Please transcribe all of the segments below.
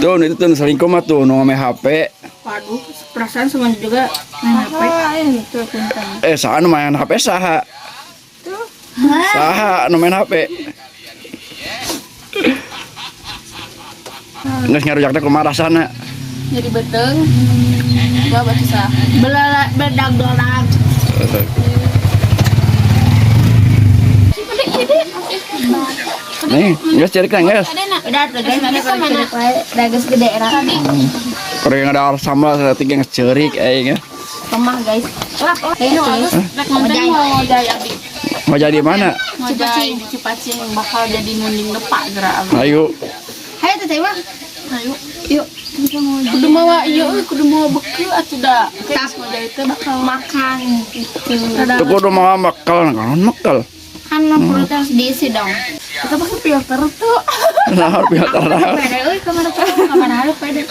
Tuh, itu tuh selingkuh mah tuh nu main HP. Waduh, perasaan semuanya juga main HP. Itu punten. Eh, saha nu main HP saha? Saha nu main HP? Geus ngarujak teh kumaha rasana? Jadi beteng. Gak baca sah. Belala bedag-bedag. Nih, geus cerik teh geus. Udah, tuh guys, mana kalau cerik wae, udah geus gede era. Kurang ada sambal tiga geus ceurik aing. Lemah guys. Wah, Ayo, Agus, rek ngonten mau jaya di Mau jadi mana? mau jaya di Cipacing bakal jadi ngunding depak gerak Agus. Ayo. Hayo teteh mah. Ayo. Yuk, Kudu mawa ieu euy, kudu mawa bekel atuh da. Tas mau jadi teh bakal makan gitu. Tuh kudu mau mekel, kan mekel. Kan perutnya harus diisi dong. Kita pakai filter tuh. Nah, filter nah. Pede euy kamar tuh, kamar harus pede.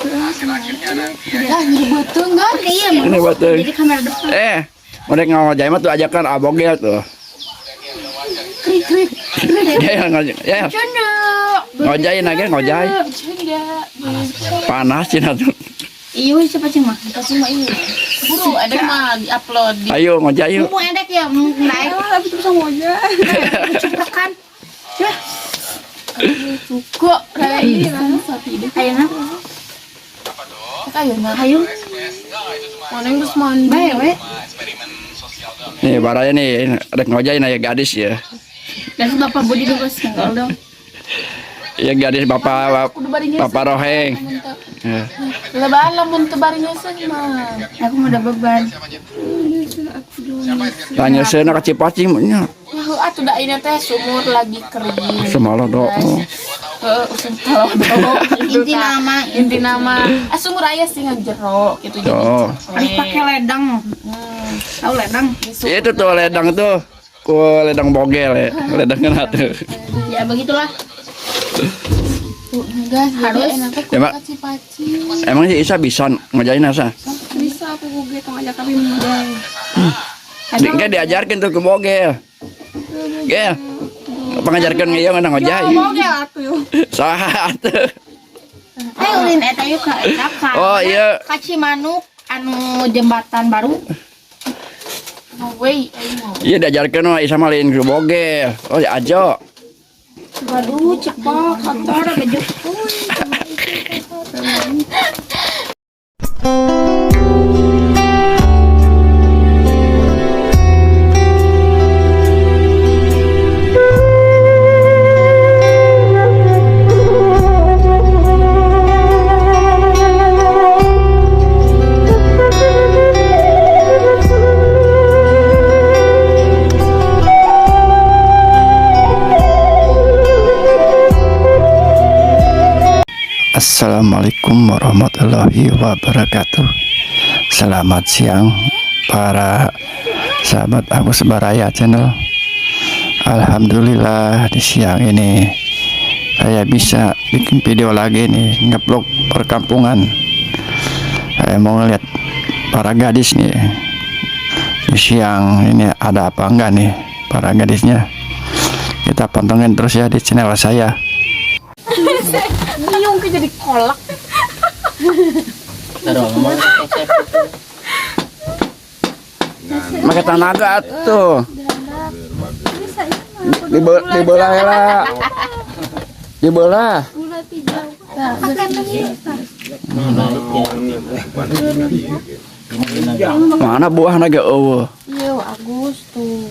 Ya, jadi beteng kan? Iya, Ini beuteung. Jadi kamera depan. Eh, mereka ngojai mah tuh ajakan abogel tuh. Krik krik. Ya, ngojai. Ya, Cunda. ngojai nage ngojai. Bercanda. Panas cina tuh. Iya, siapa sih mah? Kasih mah ini. Buru ada mah di-upload di Ayo ngojai yuk. Mumpung endek ya, mumpung naik. Tapi tuh bisa ngojek. Cuprakan. Cukup kayak ini sapi deh. Ayo nah. Ayo nah. Ayo. Mana yang terus mandi? Bae we. Nih baraya nih, ada ngojai nah ya gadis ya. Dan Bapak Budi juga single dong. Ya gadis bapak Kudu bari nyesek. bapak Roheng. Ya. Lebaran lamun teu bari nyesek mah. Aku mau ada beban. Tanya seuna ka Cipacing nya. Ya heuh atuh da ini teh sumur lagi kering. Semalam do. Heeh, usum kalau do. Inti nama, Inti nama. Ah sumur aya sih ngejero gitu jadi. Oh. Harus pakai ledang. Tahu ledang? Itu tuh ledang tuh. Ku ledang bogel ya. Ledang kena tuh. Ya begitulah. Tuh, guys, Harus. harus Ya, Mak. Cipacing. Emang si Isa bisa ngojain asa? Bisa aku goge tong ajak kami ngojay. Enggak diajarkan tuh ke bogel. Gel. Pengajarkan ieu ngan ngojai. Bogel atuh yo. Saha atuh. Ayo ulin eta yuk ka eta ka. Oh, iya. Ka Cimanuk anu jembatan baru. No way, aing mau. Iya diajarkan mah Isa mah lain ke bogel. Oh ya ajo. Waduh, cepok kotor baju. Assalamualaikum warahmatullahi wabarakatuh. Selamat siang para sahabat Agus Baraya Channel. Alhamdulillah di siang ini saya bisa bikin video lagi nih, ngevlog perkampungan. Saya mau ngeliat para gadis nih. Di siang ini ada apa enggak nih para gadisnya. Kita pantengin terus ya di channel saya. Bingung ke jadi kolak. Pakai tenaga tuh. Dibelah lah. Dibelah. Mana buah naga eueuh. Iya, Agus tuh.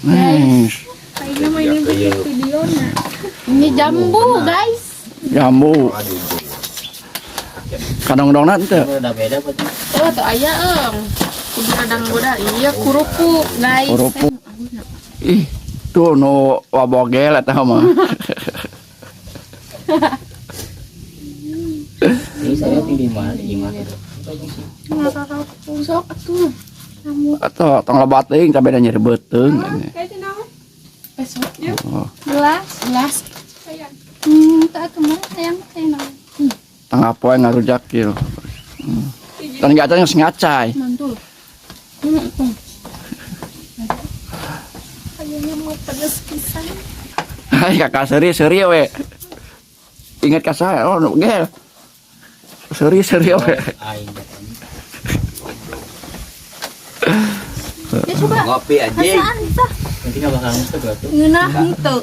Hmm, Ini jambu, guys. jambu. Kadang-kadang teu. Oh, tuh aya em. Kudu kadang goda iya kerupuk, guys. Kerupuk. Ih, tuh nu wabogel eta mah. Ini saya tinggi mana? Gimana? Sok atuh. Atau tong loba teuing tapi da nyeri beuteung. Besok Oh, gelas, gelas. Tak kemana sayang sayang. tengah poe ngarujak kieu. Tan enggak geus ngacai. Mantul. Kayaknya mau pedes pisan. Hai kakak seri seri we. Ingat ka saya, oh gel. Seri seri we. Aing. Ya coba. Ngopi aja. Asaan tah. Nanti nggak bakal musuh gua tuh. Ngeunah henteu.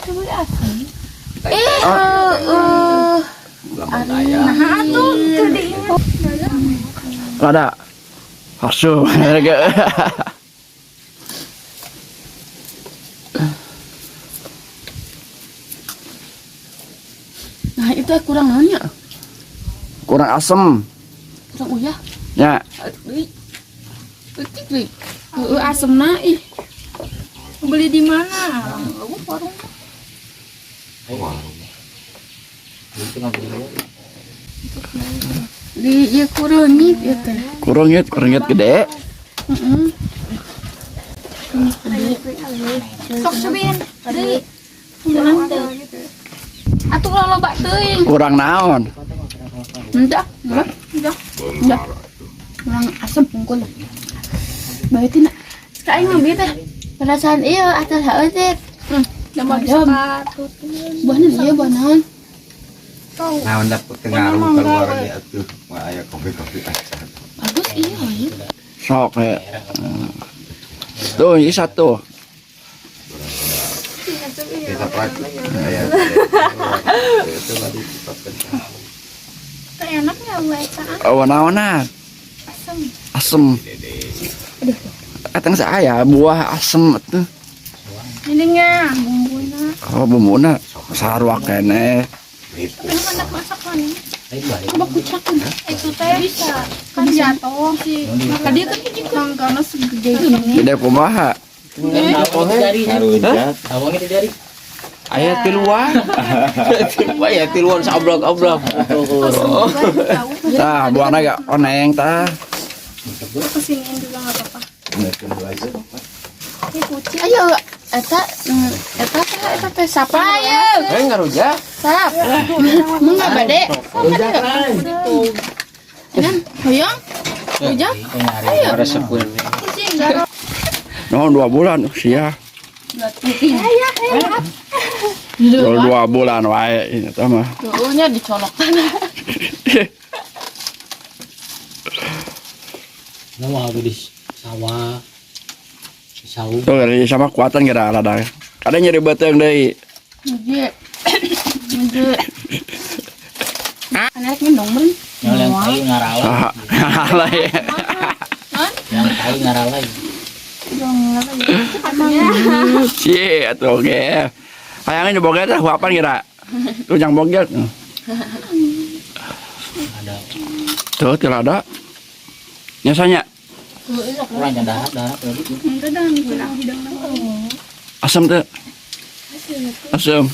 Coba asam. Eh, eh, Lamun aya. nah atuh teu di Rada. Hasu. Nah, itu kurang naon nya? Kurang asem. Kurang uyah. Ya, Euy. Eutik deui. Heueuh asemna ih. Beli di mana? Lu warung. Itu nggak boleh. Di ieu kureungit ieu teh. kurangit, kurangit gede. Heeh. Sok cobain. Deui. Kurang teu. Atuh ulah loba teuing. Kurang naon. Enggak, enggak, enggak. Enggak. Kurang asem pungkul. Bae tina. Ka aing mah teh. Perasaan iya atas heueuh. Damar Buah naon ieu buah naon? Nah, dapat pengaruh keluar di atuh. Wah, aya kopi-kopi aja. Bagus iya iya. Sok ya. Tuh, ini satu. Desa praktik. Aya. Itu tadi kita Teu enak ya buah eta. Oh, naonan. Asem. Asem. Katang saya buah asem tuh. Ini nya bumbuna. Oh, bumbuna sarua keneh. Tapi anak masak kan. Lain balik. Coba kucakeun. Itu teh bisa kan jatuh sih. Maka dia kan hiji Mangkana segede gini. Gede kumaha? Dari Karujat. Awangnya di dari. Aya tiluan. Wah ya tiluan saoblok-oblok. Tah, buahna gak oneng tah. Kesiniin juga nggak apa-apa. Ini kucing. Ayo eta eta teh eta teh sapa ayo. Eh ngarujak. Sap. Mangga bade. Nan, hoyong. Ujang. Ayo. Resep Kucing enggak. No, 2 bulan usia. 2 bulan wae ini tah mah. Tuh nya dicolok tanah. Nah, mau di sawah. Di saung. Tuh dari sama kuatan kira rada. Kadang nyeri beuteung deui. Ngeje. Ngeje. Anak ngendong meureun. Yang tai ngaralai. Ah, lah ya. Yang tai ngaralai. Cie atuh oge. Hayangnya bogel teh huapan kira. Tuh jang bogel. Ada Tuh tidak ada. Nyasanya kurang dahar dahar berarti. Enggak dah hidang asam tuh. Asam.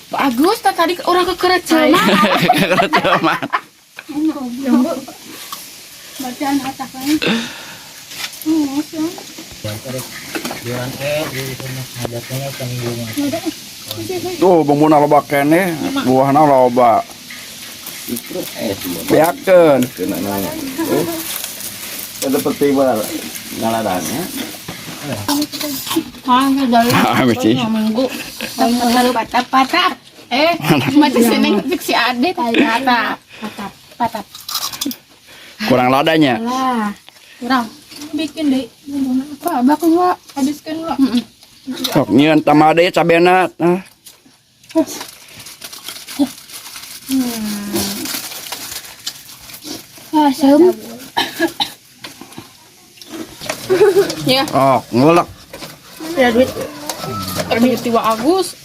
Bagus tak tadi orang kekerecel mah. Kekerecel Bacaan otaknya. Jualan di sana hadapnya tanggung. Tuh bumbuna loba keneh, buahna loba. Beakeun. Kena nanya. Ada peti ngaladannya. Hah, dari Ah, mesti. minggu. Lalu patap-patap. Eh, macam sini ngetik si Ade patap. Patap, patap. Kurang ladanya. Lah, kurang. Bikin deh bumbuna. Apa, bakal gua. Habiskan lo. Sok nyieun tambah deui cabena. Nah. Ah, sem. Ya, Oh, ngulek. ya duit. Duit tiwa Agus.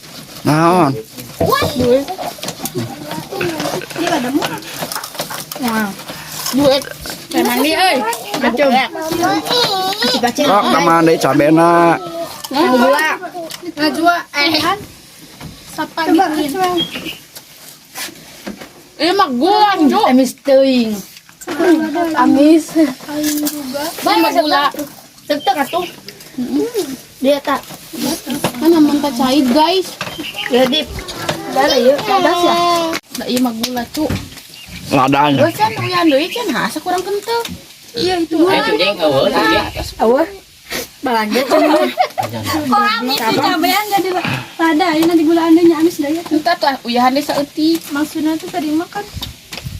Naon? Duit. Duit. Teh mandi euy. Macam. Sok tambah deui cabena. Ngajua. Ngajua eh. Sapa bikin. Ini mah gula, Ju. Amis teuing. Amis. Aing juga. Ini mah gula. Tetep atuh. Dia tak. Mana mentah cair, guys. Ya dip. Dale yuk, padas ya. Da ieu mah gula, Cu. Ladanya. Euy kan uyan deui kan asa kurang kental. Iya itu. Eh, cujeng eueuh, cujeng. Awah. Balanja cenah. Kok amis sih cabean jadi lada ya nanti gula andanya amis dah ya. Entah tuh uyahan deh saeutik. Maksudnya tuh tadi makan.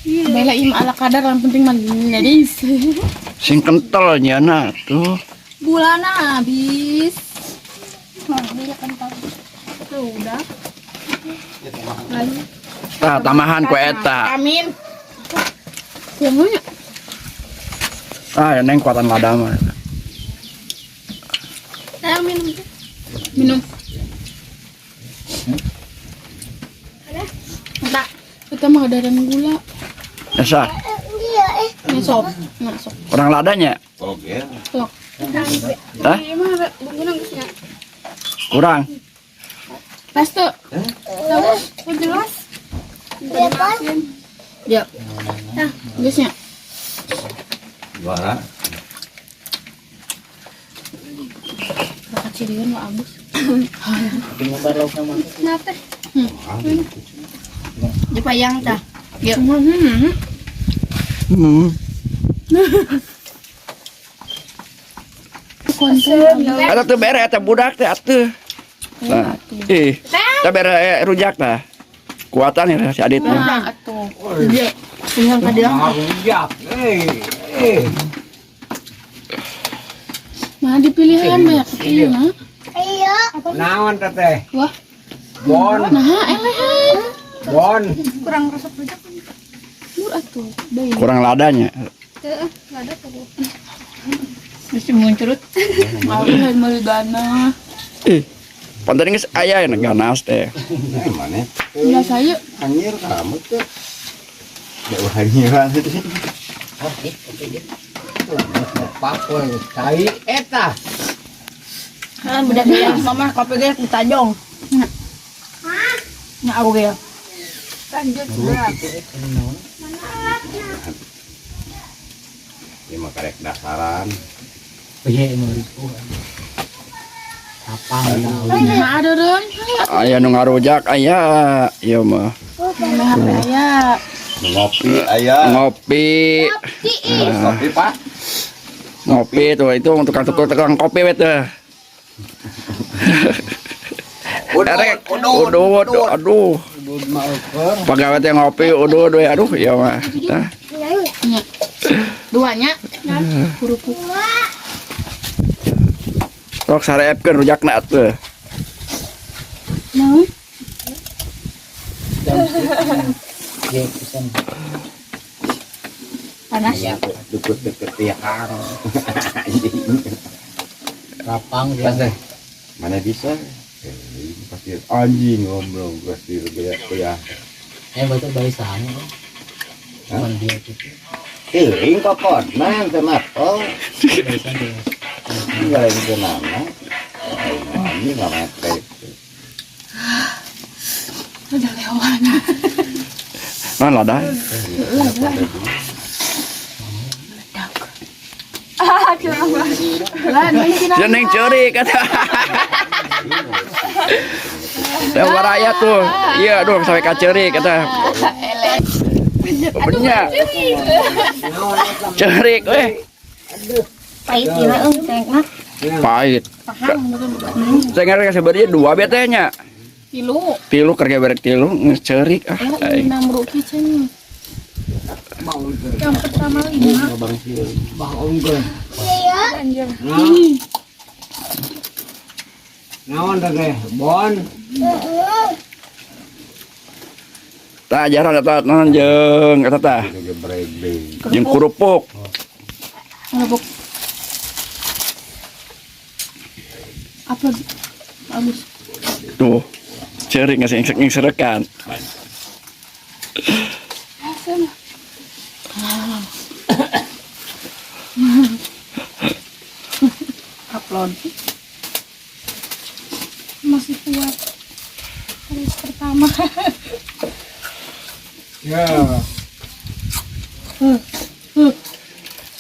Iya. Bela im ala kadar yang penting mah ladies. Sing kentalnya nah tuh. Gulana habis. Iya kental. Tuh udah. Tah tambahan ku eta. Amin. Kumaha? Ah, neng kuatan lada mah. Saya minum tuh. Minum. Entah. Kita mah ada gula. Esa, Ini sop. Nah, sop. kurang ladanya? Oke. Sok. Hah? Iya mah bumbu nanggisnya. Kurang. Pas tuh. Tahu? Oh, jelas. Ya. Nah, geusnya. Juara. Bakat cirian lo abus. Tapi ngobar lauk nama. Kenapa? Dipayang tah. Ya. Konten. Eta tuh bere eta budak teh atuh. Nah, ih. Teh bere rujak tah. Kuatan ya si Adit mah. Nah, atuh. Iya. Yang kadang Rujak. Eh. Nah, dipilihan banyak iya nah. Naon teteh? Wah. Bon, Nah, elehan. bon. Kurang resep rujak. Mur atuh. Baik. Kurang ladanya. Heeh, lada tuh. Mesti muncrat. Mau meuli gana. Ih. Pantan geus aya ya ganas teh. Eh, mana? Ya saya Anjir kamu tuh. Jauh anjiran itu. Papol tai eta. kan budak dia mama kopi ge ditajong. Nah, aku ge. Lanjut sudah. Ini mah karek dasaran. Piye nu ripuh. Rapang Nah, ada dong. Aya nu ngarujak aya ieu mah. Nah, HP aya. Ngopi aya. Ngopi. Ngopi, Pak. Ngopi tuh itu tukang tukang kopi we teh. Erek, udud, aduh. Pegawai teh ngopi udud we aduh ieu mah. Tah. Nya. Duanya. Kerupuk. Sok sareepkeun rujakna atuh. Mau? Ye pisan. Panas. Iya, dukut deket tiang. Rapang dia. Pas deh. Mana bisa? Ini pasti anjing ngomong pasti kuliah kuliah. Eh betul bayi sahanya. Cuman dia gitu. Piring kokon, nah teu mah. Oh, Bayi sahanya. enggak lagi ke mana? Anjing nggak matre. Udah lewat. Nah, lada. Ah, kenapa? Lah, neng sih Dia neng ceurik kata. Dan waraya tuh. Iya, aduh sampai ka ceurik kata. Bener. Ceurik we. Pahit gila euy, teh mah. Pahit. Saya ngerti kasih beri dua bete nya. Tilu. Tilu kerja berek tilu ngecerik ah. Eh, ini enam ruki cen. Yang pertama lima. Anjir. Naon teh bon. Tah jarang eta naon jeung eta tah. Jeung kerupuk. Kerupuk. Apa? Bagus. Tuh. Ceurik ngasih ngserekan. Asem. Upload. Masih kuat. Hari pertama. Ya.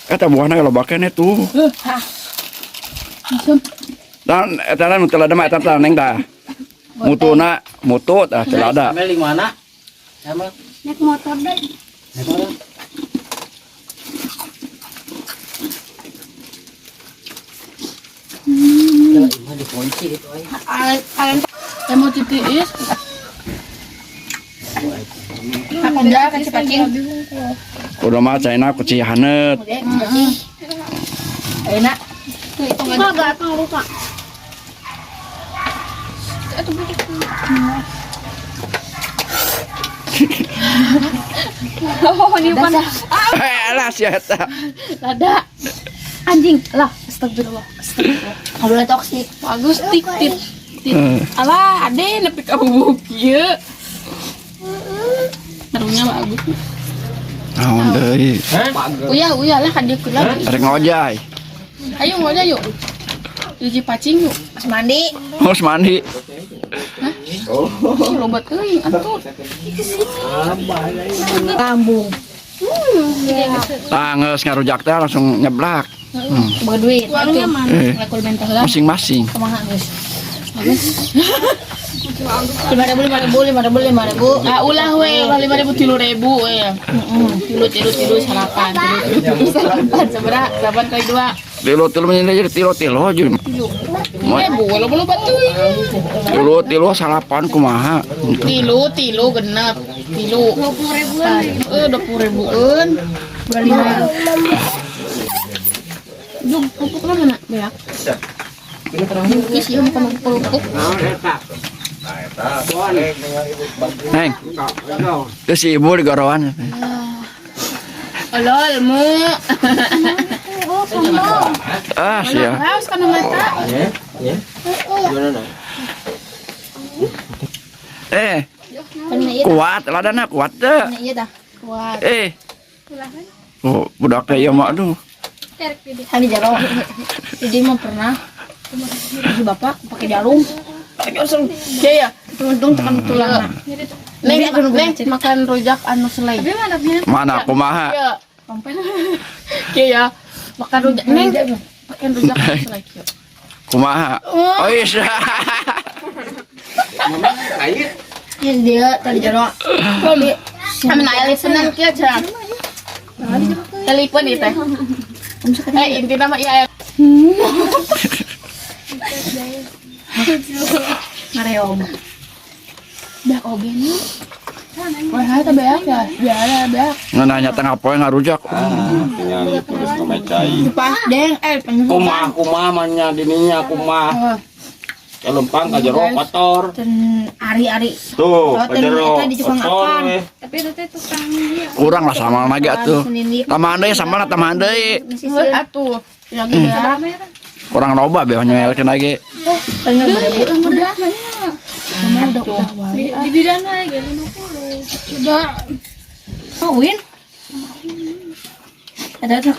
Eta buahna loba keneh tuh. Asem. Dan eta nu teu lada mah eta tah neng tah. Mutuna, mutu tah teu lada. Sampai di mana? Sama. Naik motor deh. Naik motor. Mah dikunci itu ay. Saya mau titiis. Aku udah kasih pacing. Udah mah caina kuci hanet. Enak. Enggak, enggak lupa. Oh, ini bukan. Eh, alah si eta. Lada. Anjing. Lah, astagfirullah. Astagfirullah. Nggak boleh toksik. Bagus tik tik. Tik. Alah, ade nepi ka bubuk kieu. Taruhnya bagus. Naon deui? Uya, uya lah ka dieu keula. Rek ngojay. Ayo ngojay yuk. Cuci pacing yuk. Mas mandi. Harus mandi. Ih, loba teuing atuh. Lambung. Tah geus ngarujak teh langsung nyeblak. Berduit. Warungnya mana? Eh, Lekul mentah lah. masing-masing. Kumaha geus. 5.000, 5.000, 5.000, 5.000. Ah, ulah we, ulah 5.000 3.000 we. Tilu tilu tilu salapan, tilu tilu tilu salapan sabaraha? 8 kali 2. Tilu tilu menjadi tilu tilu aja. Ribu, walau loba teuing. Tilu tilu salapan kumaha. Tilu tilu genep, tilu. 20 ribuan. Eh, 20 ribuan. 25. Jung, pupuk mana? Beak. Bungkis ya, bukan pupuk. Neng. Terus si ibu di gorowan. Olol, mu. Ah, sia. Haus kana mata. Ya. Gimana nah? Eh, kuat ladana kuat teh. Iya dah. Kuat. Eh. Oh, budak teh ieu mah aduh. Kami jaro. Jadi mau pernah si bapak pakai jarum. Ya ya. Untung tekan tulang. Neng, neng makan rujak anu selai. Mana kumaha? Ya. Iya ya. Makan rujak. Neng, makan rujak anu selai. Kieu. Kumaha? Oh iya. Ya dia tadi jaro. Kami na teleponan kieu cenah. Telepon ieu teh. Eh, intina mah ieu aya. Ngareom. Beak oge nih. Wah, eta beak ya. Biar beak. Ngeunanya tengah poe ngarujak. Tinggal itu geus ngomecai. Pas deng, eh Kumaha kumaha manya dininya kumaha. Kelempang ka jero kotor. Dan ari-ari. Tuh, Oh, ka jero. eta di tukang Kotor akan. we. Tapi itu teh tukang dia. Kurang lah sama lagi atuh. Tambahan deui sama lah tambahan deui. Atuh. Lagi beak. Kurang loba be nyemelkeun lagi. Udah. Di bidana lagi 50. Udah. Oh, Win. Ada tuh.